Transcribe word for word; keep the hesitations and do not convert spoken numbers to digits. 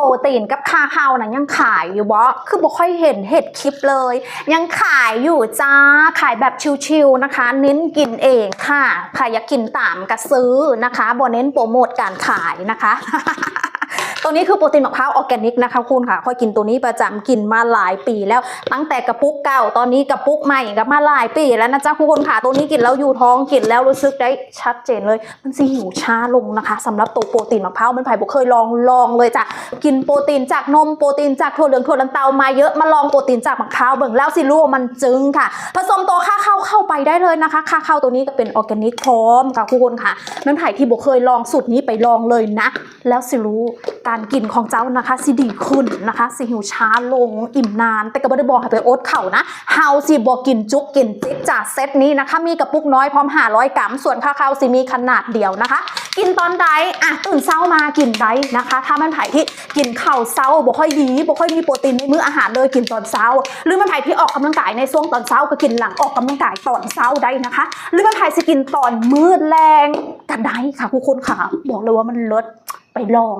โปรตีนกับคาเฮานะยังขายอยู่บ่ คือบ่ค่อยเห็นเห็นคลิปเลย ยังขายอยู่จ้า ขายแบบชิลๆนะคะ เน้นกินเองค่ะ ใครอยากกินตามก็ซื้อนะคะ บ่เน้นโปรโมทการขายนะคะ ตัวนี้คือโปรตีนมะพร้าวออร์แกนิกนะคะคุณค่ะ ค่อยกินตัวนี้ประจำ กินมาหลายปีแล้ว ตั้งแต่กระปุกเก่า ตอนนี้กระปุกใหม่ก็มาหลายปีแล้วนะจ๊ะคุณค่ะ ตัวนี้กินแล้วอยู่ท้อง กินแล้วรู้สึกได้ชัดเจนเลย มันสิหิวช้าลงนะคะ สำหรับตัวโปรตีนมะพร้าว มันไผบ่เคยลอง ลองเลยจ้ะ กินโปรตีนจากนม โปรตีนจากถั่วเหลืองถั่วลันเตามาเยอะ มาลองโปรตีนจากมะพร้าวเบิ่ง แล้วสิรู้ว่ามันจึงค่ะ ผสมตัวคาเฮาเข้าไปได้เลยนะคะ คาเฮาตัวนี้ก็เป็นออร์แกนิกพร้อมค่ะคุณค่ะ มันไผที่บ่เคยลองสูตรนี้ไปลองเลยนะ แล้วสิรู้การกินของเจ้านะคะ สิดีขึ้นนะคะ สิหิวช้าลง อิ่มนาน แต่ก็บ่ได้บอกให้ไปอดข้าวนะ เฮาสิบ่กินจุกกินจิ๊บจ้ะ เซตนี้นะคะ มีกระปุกน้อยพร้อมห้าร้อยกรัม ส่วนคาเฮาสิมีขนาดเดียวนะคะ กินตอนใด อ่ะ ตื่นเช้ามากินได้นะคะ ถ้ามันไผที่กินข้าวเช้าบ่ค่อยดี บ่ค่อยมีโปรตีนในมื้ออาหารเลย กินตอนเช้า หรือมันไผที่ออกกำลังกายในช่วงตอนเช้าก็กินหลังออกกำลังกายตอนเช้าได้นะคะ หรือมันไผสิกินตอนมื้อแลงก็ได้ค่ะคุณค่ะ บอกเลยว่ามันเลิศ ไปลอง